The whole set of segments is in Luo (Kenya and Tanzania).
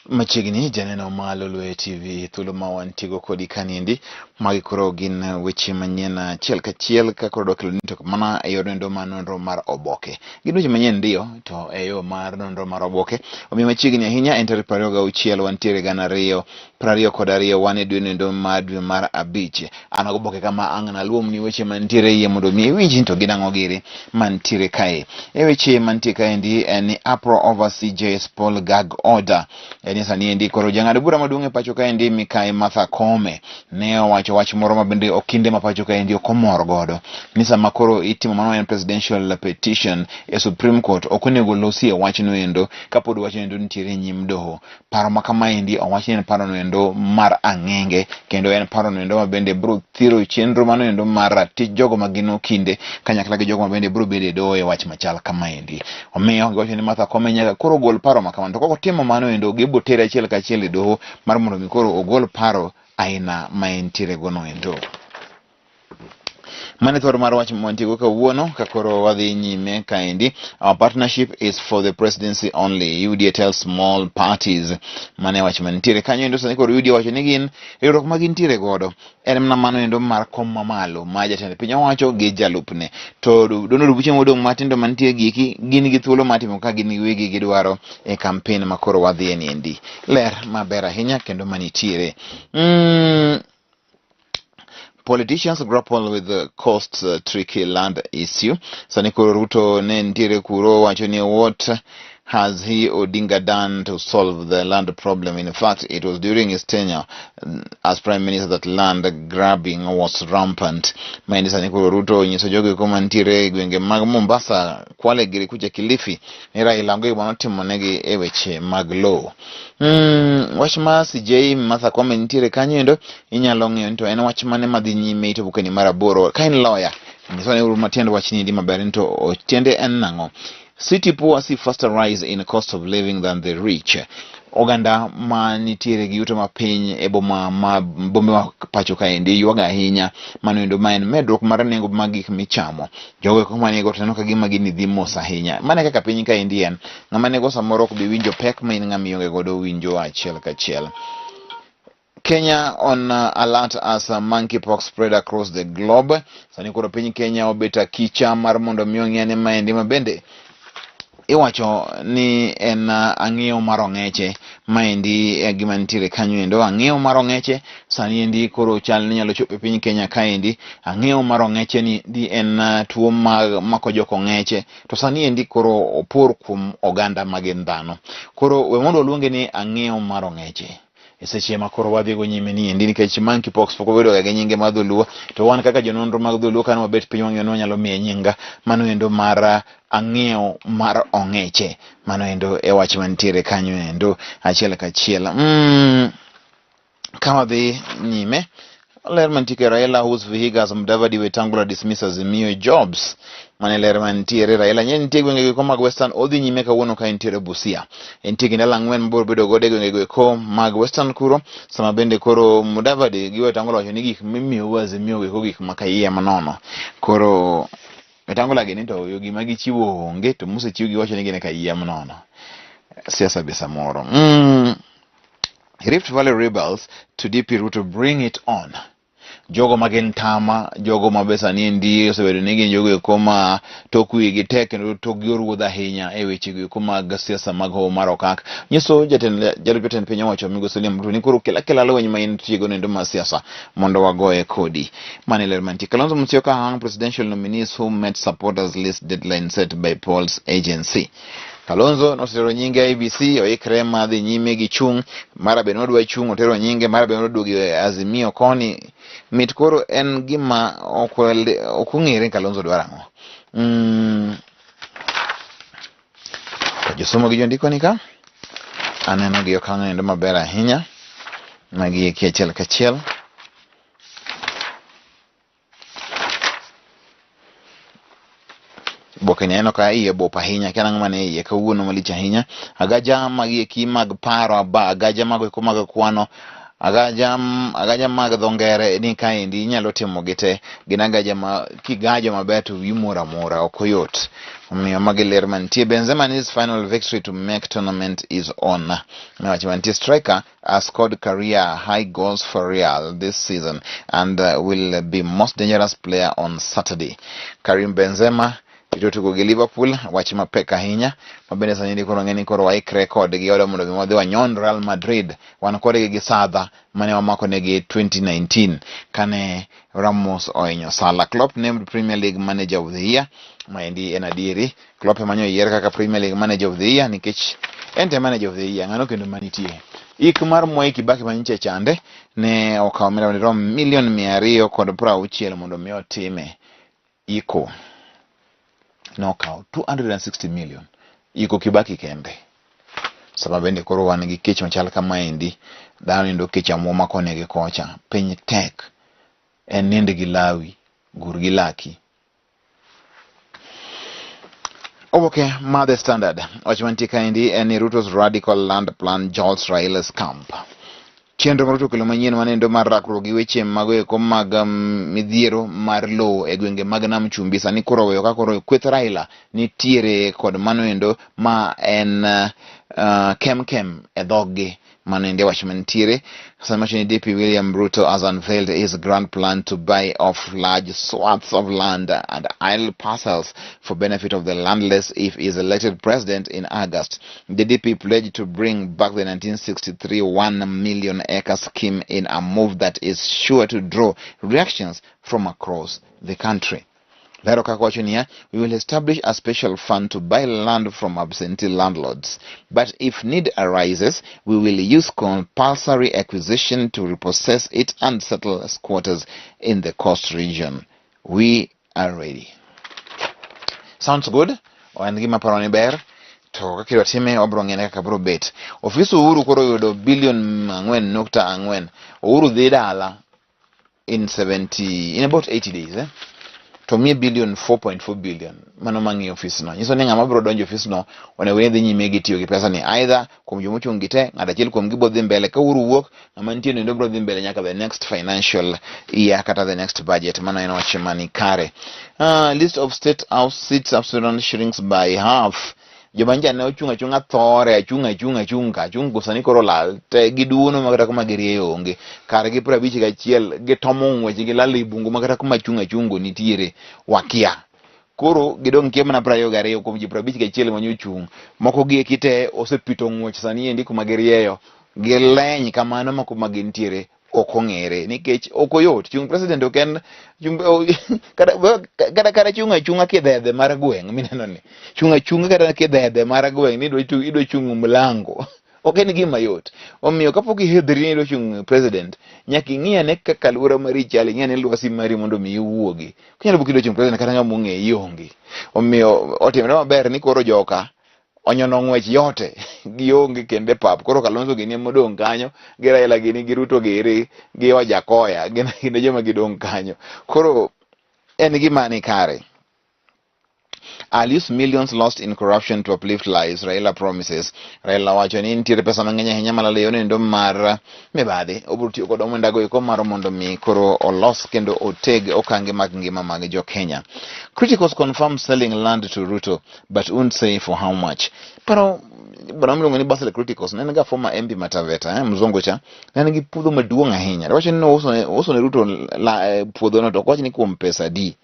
Machiegni janeno ma Lolwe TV thuolo ma wantiego kodi kaniendi. Magi koro gin weche manyien achiel kachiel ka koro dwa keloni to mana e yor nonro mar nonro mar oboke. Gin weche manyien ndiyo to e yo mar nonro mar oboke. Omiyo machiegni ahinya en tarik 26 wantiere 2022 wan e dwe noendo mar dwe mar abich. An goboke kama ang' naluomni weche mantiere iye mondo mi iwinj ni to gin ang'o giri mantiere kae. E weche mantie kaendi en ni uproar over CJ's Paul gag order. En ni sani endi koro jang'ad bura maduong' e pacho kaendi Mikai Martha Koome ne owacho wach moro ma bende okinde ma pacho kaendi ok omor godo ni sama koro itimo mano en presidential petition e Supreme Court ok onego losie wachno endo kapod wachno endo nitiere e nyim doho. Paro ma kamaendi owach ni en paro noendo mar ang'enge kendo en paro noendo ma bende biro thiro chenro mano endo mar ratich jogo ma gin okinde kanyakla gi jogo ma bende biro bedo e doho e wach machal kamaendi. Omiyo giwacho ni Martha Koome nyaka koro gol paro ma kamano to kok otimo mano endo gibo tere achiel kachiel e doho mar mondo mi koro ogol paro aina ma entiere go no endo. Mano e thor mar wach mwantiego kawuono ka koro wadhi nyime kaendi. Our partnership is for the presidency only. UDA tells small parties. Mano e wach mantiere kanyo endo sani koro UDA wacho ni gin riwruok ma gintiere godo en mana mano endo mar kom mamalo ma jatend piny owacho gi jalupne. To duond buche modong' matindo mantie giki gin gi thuolo mar timo ka gin giwegi gidwaro e kampen ma koro wadhiye ni endi. Ler maber ahinya kendo manitiere. Politicians grapple with the cost tricky land issue. Sani koro Ruto ne nitiere kuro wacho ni what has he Odinga done to solve the land problem? In fact, it was during his tenure as prime minister that land grabbing was rampant. Maendi sani koro Ruto onyiso jogo eko mantiere e gwenge mag Mombasa, Kwale giri kucha Kilifi ni Raila onge gima notimonegi e weche mag lowo. Wach ma CJ Martha Koome nitiere kanyo endo inyalo ng'iyo ni to en wach mane madhi nyime ito bukeni mar aboro ka in lawyer nyiswa ne uru matiend wach ni maber ni to tiende en nang'o. City poor see faster rise in cost of living than the rich. Oganda ma nitiere gi yuto mapiny e boma ma bombe ma pacho kaendi ywago ahinya mano endo ma en medruok mar nengo mag gik michamo. Jogo eko manie got neno ka gima gini dhi mos ahinya. Mano e kaka piny kaendi en. Ng'ama nego samoro ok bi winjo pek ma in ng'ama ionge godo winjo achiel kachiel. Kenya on alert as monkeypox spread across the globe. Sani koro piny Kenya obet akicha mar mondo mi ong'e ni maendi ma bende iwacho ni en ang'iewo mar ong'eche. Maendi e gima nitiere kanyo endo. Ang'iewo mar ong'eche sani endi koro chal ni nyalo chopo e piny Kenya kaendi. Ang'iewo mar ong'eche ni di en tuo ma mako jok ong'eche. To sani endi koro opor kuom oganda ma gin dhano. Koro we mondo waluonge ni ang'iewo mar ong'eche. E seche ma koro wadhi go nyime ni endi nikech monkeypox pok obedo ga gi nyinge mar dholuo to wan kaka jononro mag dholuo kane wabet piny wang'eyo ni wanyalo miye nyinga mano endo mar ang'iewo mar ong'eche. Mano endo e wach mantiere kanyo endo achiel kachiel. Ka wadhi nyime ler mantie ke Raila whose Vihigas Mudavadi Wetangula dismiss Azimio jobs. Mane ler mantiere Raila nye nitie gwenge go mag Western odhi nyime kawuono ka entiere Busia. Entie gi ndalo ang'wen mabiro bedo godo e gwenge go eko mag Western kuro sama bende koro Mudavadi gi Wetangula wacho ni gik mimiyo Azimio go eko gik ma kayiem nono. Koro Wetangula gini to gima gichiwo onge to mosechiw giwacho ni gin e kayiem nono. Siasa be samoro. Rift Valley Rebels to DP Ruto bring it on. Jogo ma gin tama, jogo ma be sani endi osebedo ni gin jogo eko ma tok wigi tek kendo tokgi oruodho ahinya e weche go eko mag siasa mag Hoho mar Okak. Nyiso jatend jalup jatend piny owacho migosi William Ruto ni koro kel akela lweny ma intie go nendo mar siasa mondo wagoye kodi. Mano e ler mantie. Kalonzo Musyoka hung presidential nominees who met supporters list deadline set by polls agency. Kalonzo nosetero nyinge IEBC oikre mar dhi nyime gi chung' mara be nodwa chung' otero nyinge mara be noduogo e Azimio koni mit koro en gima ok ong'ere ni Kalonzo dwaro ang'o. To josomo gi jondiko ni ka aneno gi okang' endo maber ahinya magi eki achiel kachiel. Oboke ni aneno ka iye bup ahinya, kia nang'o mane iye kawuono malich ahinya. Agaja magi eki mag paro, aba, agaja mago eko mag kwano. Agaja agaja mag dho ngere ni kaendi inyalo timo gi te gin agaja ma kigajo maber to wiyi mor amora ok oyot. Omiyo magi ler mantie. Benzema needs final victory to make tournament is on. Wach mantie striker has scored career high goals for Real this season and will be most dangerous player on Saturday. Karim Benzema rito tugo gi Liverpool, wach mapek ahinya ma bende sani ndi koro ng'e ni koro waikre kodgi oda mondo mi wadhi wanyon Real Madrid. Wan kodgi gi sadha mane wamako negi 2019 kane Ramos ohinyo Salah. Klopp named Premier League Manager of the Year. Maendi en adieri. Klopp ema nyo yier kaka Premier League Manager of the Year nikech en te Manager of the Year ng'ano kendo manitie. Ik mar Mwai Kibaki manyiche chande ne okawo omenda madirom milion 260 mondo mi otime iko. Nokawo 260 million iko Kibaki kende. Sama bende koro wan gi kech machal kamaendi, dhano nindo kech amuoma koni gi kocha, piny tek. En nind gi lawi, gur gi laki. Oboke mar The Standard wach mantie kaendi en ni Ruto's radical land plan jolts Raila's camp. Chenro mar Ruto okelo manyien manendo mar rakruok gi weche mago eko mag midhiero mar lowo e gwenge mag Nam Chumbi sani koro oweyo ka koro kweth Raila nitiere kod mano endo ma en kemkem e dhoggi. Mano endi wach mantiere. Sani wacho ni DP William Ruto has unveiled his grand plan to buy off large swaths of land and idle parcels for benefit of the landless if he is elected president in August. The DP pledged to bring back the 1963 1 million acre scheme in a move that is sure to draw reactions from across the country. Lero kaka wacho niya, we will establish a special fund to buy land from absentee landlords. But if need arises, we will use compulsory acquisition to repossess it and settle squatters in the coast region. We are ready. Sounds good. En gima paro ni ber. To kaka idwa time wabro ng'ene kaka bro bet. Ofis Uhuru koro oyudo bilion 4.4. Uhuru dhi dala in 70 in about 80 days eh? To miye billion 4.4 billion mano mang'iyo ofis no nyiso ni ng'ama biro donjo ofis no onego ni dhi nyime gi tiyo gi pesa ni either kuom joma ochung' gi te ng'ato achiel kuom gi biro dhi mbele ka Uhuru wuok ng'ama nitie no biro dhi mbele nyaka the next financial year kata the next budget. Mano en wach mani kare. List of state house seats Sudan shrinks by half. Joma nja ne ochung' achung'a thore achung' achung' achung' ka achung' go sani koro lal te giduono ma kata kuma girieyo onge kargi 51 gitomo ng'wech gilal e bungu ma kata kuma chung' achungo nitiere wakia koro gidong' kia mana 22 kuom ji 51 manyo ochung' moko gi eki te osepito ng'wech sani endi kuma girieyo gileny kamano ma kuma gintiere ok ong'ere nikech ok oyot chung' president ok en chung' kata kata kata chung' achung'a kidhedhe mar gweng' mineno ni chung' achung'a kata kidhedhe mar gweng' ni idwa chung' mlango ok en gima yot. Omiyo kapok ihedhri ni idwa chung' president nyaka ing'i ane kaka alwora mari chal, ing'i ane lwasi mari mondo mi iwuogi. Kinyalo buk idwa chung' president kata ng'ama ong'eyi onge. Omiyo otimre maber ni koro joka onyono ng'wech yote gionge kendo e pap koro Kalonzo gini ema odong' kanyo gi Raila gini gi Ruto giri gi Wajakoya gin gin e joma gidong' kanyo koro en gima ni kare. I'll use millions lost in corruption to uplift lives, Raila promises. Raila wacho ni nitiere pesa mang'eny ahinya malal e yono mar mibadhi. Obiro tiyo kod omenda go eko mar mondo mi koro olos kendo oteg okange mag ngima mag jo Kenya. Criticals confirm selling land to Ruto but won't say for how much. Pero bwana miluongo ni Basil Criticals ne en ga former MP ma Taveta, eh, mzungu cha, ne en gi puodho maduong' ahinya. Wacho ni nouso ne ouso ne Ruto la, puodho no to ok wach ni kuom pesa adi.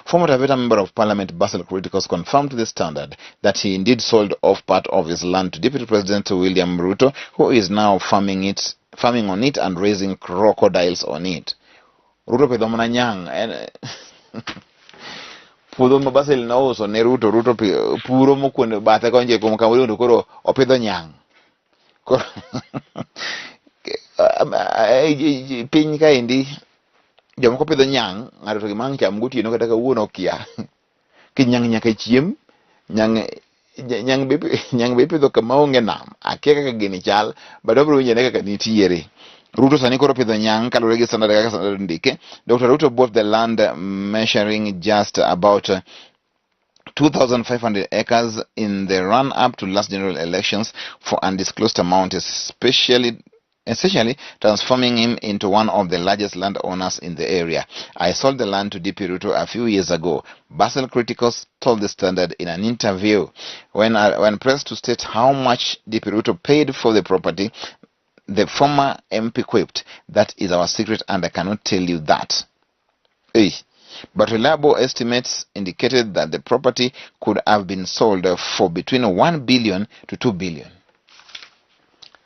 Former Taveta Member of Parliament Basil Criticos confirmed to the Standard that he indeed sold off part of his land to Deputy President William Ruto, who is now farming on it and raising crocodiles on it. Ruto pidho mana nyang' en puodho ma Basil nouso ne Ruto, Ruto puro mokuonde bathe konchiel kuom kama to koro opidho nyang'. Koro piny kaendi jomoko pidho nyang' ng'ato to gima ang' cham gotieno kata kawuono okia. Ki nyang' nyaka chiem, nyang' nyang' be nyang' be ipidho kama onge nam. Akia kaka gini chal, but wabiro winjo ane kaka nitiere. Ruto sani koro pidho nyang' kaluwore gi Standard kaka Standard ndike. Dr. Ruto bought the land measuring just about 2,500 acres in the run-up to last general elections for undisclosed amount, especially essentially transforming him into one of the largest landowners in the area. I sold the land to DP Ruto a few years ago, Basil Criticos told the Standard in an interview. When pressed to state how much DP Ruto paid for the property, the former MP quipped, that is our secret and I cannot tell you that. Hey. But reliable estimates indicated that the property could have been sold for between 1 billion to 2 billion.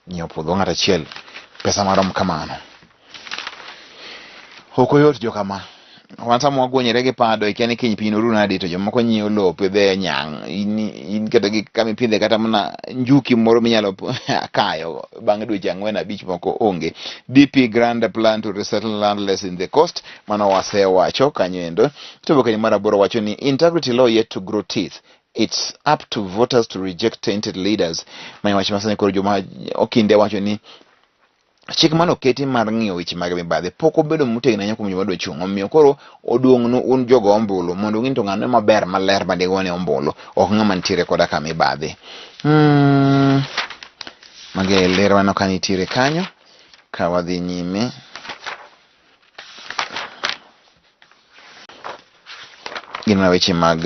Nyiewo puodho ng'ato achiel pesa marom kamano. Ok oyot jokama. Wan sama wagwenyore gi pado ikia ni kiny piny noru nadi to jomoko nyiewo lowo pidhe nyang' in kata gi kama ipidhe kata mana njuki moro minyalo kayo bang' dweche ang'wen abich moko onge. DP grand plan to resettle landless in the coast mano wasewacho kanyo endo. To oboke mar aboro wacho ni integrity law yet to grow teeth. It's up to voters to reject tainted leaders. Ma wach masani koro joma okinde wacho ni chik mane oketi mar ng'iyo weche mag mibadhi pok obedo motegno ahinya kuom joma dwa chung'. Omiyo koro oduong'nu un jogo ombulu mondo ung'i to ng'ano maber maler ma digone ombulu ok ng'ama nitiere koda ka mibadhi. Magi e ler maneno ka nitiere kanyo ka wadhi nyime. Gin mana weche mag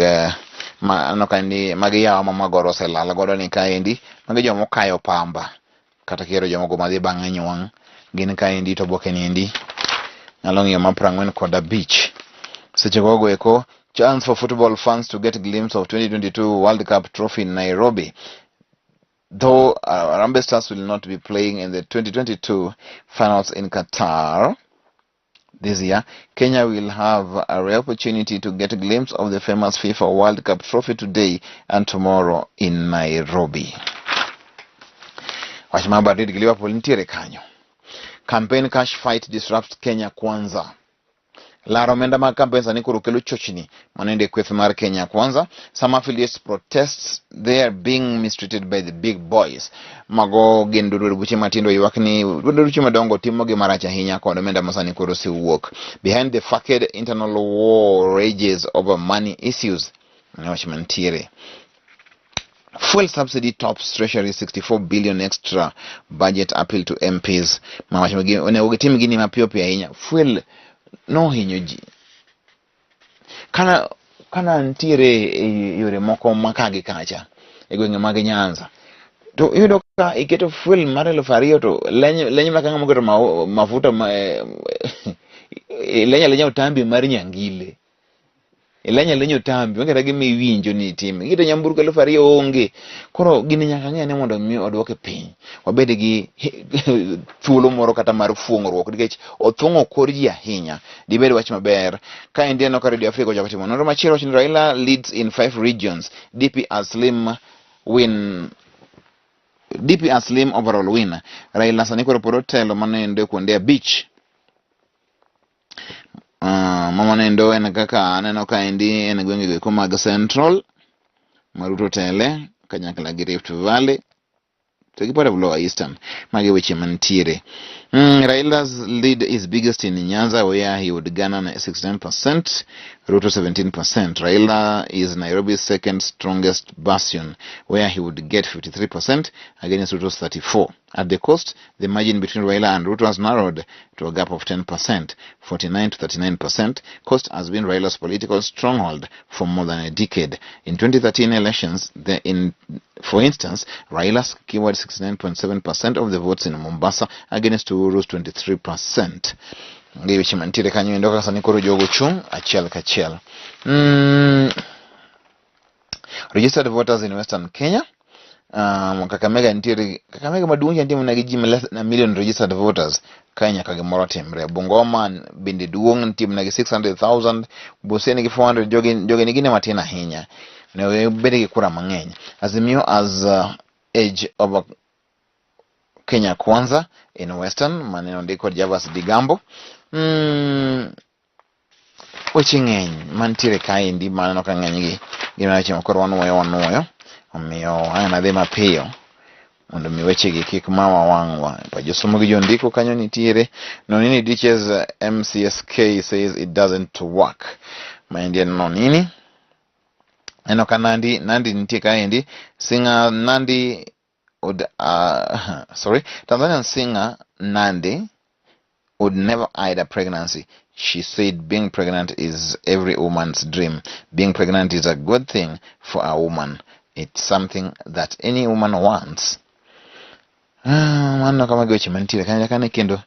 ma aneno ka ni magi yawa ma magoro oselal godo ni kaendi magi joma okayo pamba kata kihero jomogo madhi bang'e nywang' gin kaendi to oboke niendi nyalo ng'iyo ma 45. Seche gogo eko chance for football fans to get glimpse of 2022 World Cup trophy in Nairobi. Though Harambee Stars will not be playing in the 2022 finals in Qatar this year, Kenya will have a rare opportunity to get a glimpse of the famous FIFA World Cup trophy today and tomorrow in Nairobi. Wach mar Madrid gi Liverpool nitiere kanyo. Campaign cash fight disrupts Kenya Kwanza. Laro omenda mag campaign sani koro kelo chochni manende kweth mar Kenya Kwanza. Some affiliates protests they are being mistreated by the big boys. Mago gin duond buche matindo ywak ni duond buche madongo timo gi marach ahinya kod omenda ma sani koro osewuok. Behind the facade internal war rages over money issues. Mano wach mantiere. Fuel subsidy tops Treasury 64 billion extra budget appeal to MPs. Ma wach onego gitim gini mapiyo piyo ahinya. Fuel nohinyo ji. Kana nitiere e yore moko ma ka gi kacha e gwenge mag Nyanza to iyudo ka iketo fuel mar 2000 to leny leny ma kang'ama oketo mafuta ma ileny alenya otambi mar nyangile ileny alenya otambi onge kata gima iwinjo ni itime iketo nyamburko 2000 onge koro gini nyaka ng'e ni mondo mi oduoke piny wabed gi thuolo moro kata mar fuong'ruok nikech othung'o kor ji ahinya dibed wach maber ka endi aneno ka Radio Africa ochako timo nonro machielo wacho ni Raila leads in five regions DP a slim win DP a slim overall win Raila sani koro pod otelo mano kuonde abich Mama nendo en kaka aneno ka endi en gwenge go eko mag Central ma Ruto tele kanyakla gi Rift Valley to gi part of Lower Eastern. Magi weche mantiere. Raila's lead is biggest in Nyanza where he would garner 69%, Ruto 17%. Raila is Nairobi's second strongest bastion where he would get 53% against Ruto's 34. At the coast, the margin between Raila and Ruto has narrowed to a gap of 10%, 49 to 39%. Coast has been Raila's political stronghold for more than a decade. In 2013 elections, for instance, Raila secured 69.7% of the votes in Mombasa against Uhuru's 23%. Ngi weche mantiere kanyo endo kaka sani koro jogo chung' achiel kachiel. Registered voters in Western Kenya. Kakamega nitiere Kakamega maduong' cha nitie mana gi ji less than a million registered voters kae nyaka gimoro timre. Bungoma bende duong' nitie mana gi 600,000, Busia nigi 400, jogi nigi ne matin ahinya. Ne bed gi kura mang'eny. Azimio as edge over Kenya Kwanza in Western mane ondik kod Javas Digambo. Weche ng'eny mantiere kaendi maneno ka ng'enygi gin weche ma koro wanuoyo wanuoyo omiyo ang' adhi mapiyo mondo mi wechegi kik mawa wang'wa. Pa josomo gi jondiko kanyo nitiere Nonini ditches MCSK says it doesn't work. Maendi en Nonini. Aneno ka Nandi, Nandi nitie kaendi. Singer Nandi would, sorry, Tanzanian singer Nandi would never hide a pregnancy. She said being pregnant is every woman's dream. Being pregnant is a good thing for a woman. It's something that any woman wants. Mano kama weche mantiere kanyo kane kendo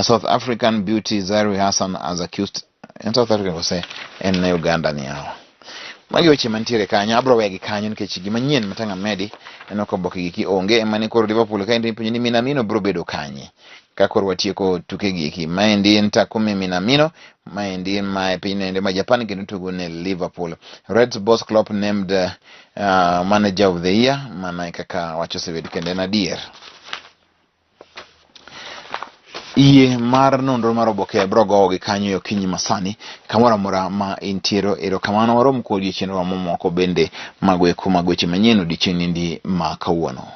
South African beauty Zari Hassan has accused en South African kose en na Uganda ni yawa. Magi weche mantiere kanyo abro wegi kanyo nikech gima nyien matang' amedi neno ka oboke giki onge ema ni koro Liverpool kaendi ipenjo ni Minamino bro bedo kanye ka koro watieko tuke gieki. Maendi en Takumi Minamino, maendi en ma e piny noendo ma Japan kendo tugo ne Liverpool. Reds boss Klopp named manager of the year, mana e kaka wach osebet kendo en adier. Yie mar nonro mar oboke bro gowo gi kanyo e okinyi masani kamoro amora ma intiero. Erokamano warom kodi e chenro mamoko bende mago eko mag weche manyien odiochieng' nindi ma kawuono.